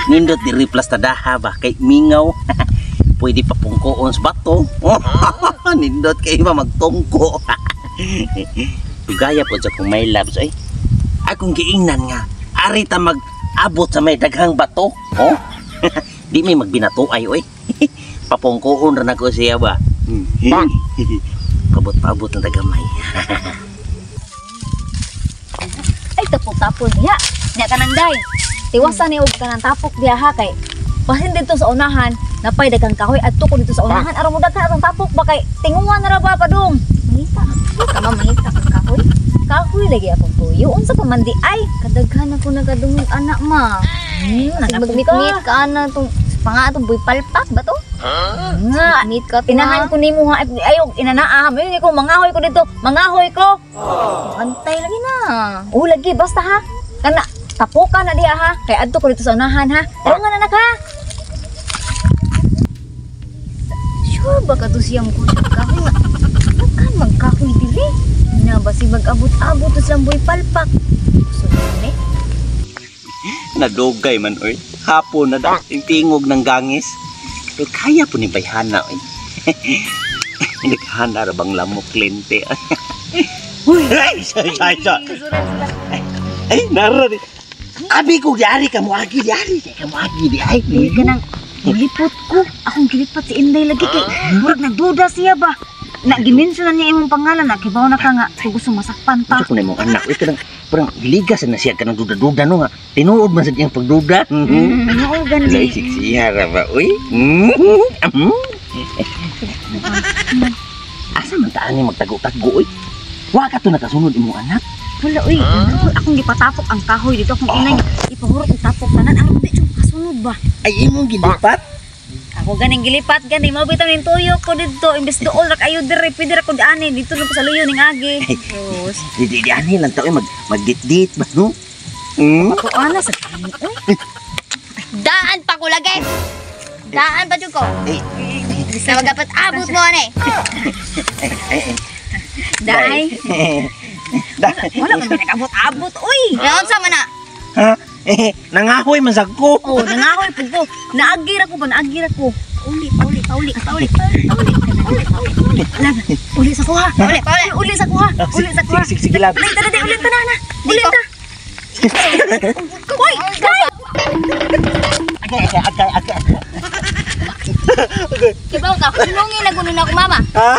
Nindot diri plastadaha ba kay mingaw. Pwede pa pungkoon sa bato. Nindot kay ba magtungko. Tugaya po sa kong may loves ay. Akong giingnan nga ari ta mag-abot sa may daghang bato. Oh. Di may magbinato ay oy. Papungkoon ra nako siya ba. Pabot-pabot ng tagamay. Ay tapok-tapon diha. Nya kanang day. Tiwasan ni og kanang tapok diha ha kay basin dito sa unahan, napay daghang kahoy adto ko dito sa unahan aron mo daghan atong tapok ba kay tinguan na ra ba padung. Mangita. Ka ma mangita kag kahoy. Kahoy lagi akong tuyo. Unsa pa man di ay? Kadaghan ako nagadungog anak ma. Anak Magmit-mit ka ana tong panga atong buy palpak ba to? Nga, Meet ka to. Inahan ko nimo ha. Ayo inanaa. Mayo ko mangahoy ko dito. Mangahoy ko. Antay lagi na. Oh lagi basta ha. Kana tapokan na diha ha. Kay adto ko dito sa unahan ha. Tarungan anak ha. Sure ba ka to siyang kusog kahoy nga? Daghan man kahoy diri. Na basi mag-abot-abot to silang buy palpak. Kusog ni. Nadugay man oy. Hapon na daw yung tingog ng gangis. Pero kaya po ni Bayhana oy. Naghana ra bang lamok lente. Uy, ay, say, say, say. Ay, nara di. Abi ko diari ka mo agi diari ka mo agi di ay. Dili ka nang gilipot ko. Akong gilipat si Inday lagi kay murag nagduda siya ba. Na gimension na niya imong pangalan na kibaw na ka nga kung gusto masakpan ta. Unsa ko na imong anak oy kanang parang giligas na siya kanang duda-duda no nga. Tinuod man sa iyang pagduda. Oo, gani. Lay siksiha ra ba oy. Asa man taan ni magtago-tago oy? Wa ka to nakasunod imong anak. Wala oy. Akong gipatapok ang kahoy dito akong inay ipahurot ang tapok tanan aron di siya makasunod ba. Ay imong gilipat? Ako ganing gilipat gani mao bitaw ning tuyo ko didto imbes duol ra kayo dire pwede ra ko ani dito na ko sa luyo ning agi. Sus. Di di di ani lang ta oy magditdit ba no? Ako ana sa kani oy. Daan pa ko lagi. Daan pa jud ko. Eh, Sa magapat-abot mo ani. Day. Wala man nagabot-abot oy. Unsa man na? Ha? Eh, nangahoy man sad ko. Oh, nangahoy pud ko. Naagi ra ko ba naagi ra ko. Uli, pauli, pauli, pauli, pauli, pauli, pauli, pauli. Uli sa kuha. Uli, pauli. Uli sa kuha. Uli sa kuha. Sige, sige, sige lang. Dali, dali, dali, uli ta na na. Uli ta. Uy, day. Agay, agay, agay, agay. Kibaw ka, kulungin na guno na ako mama. Ah.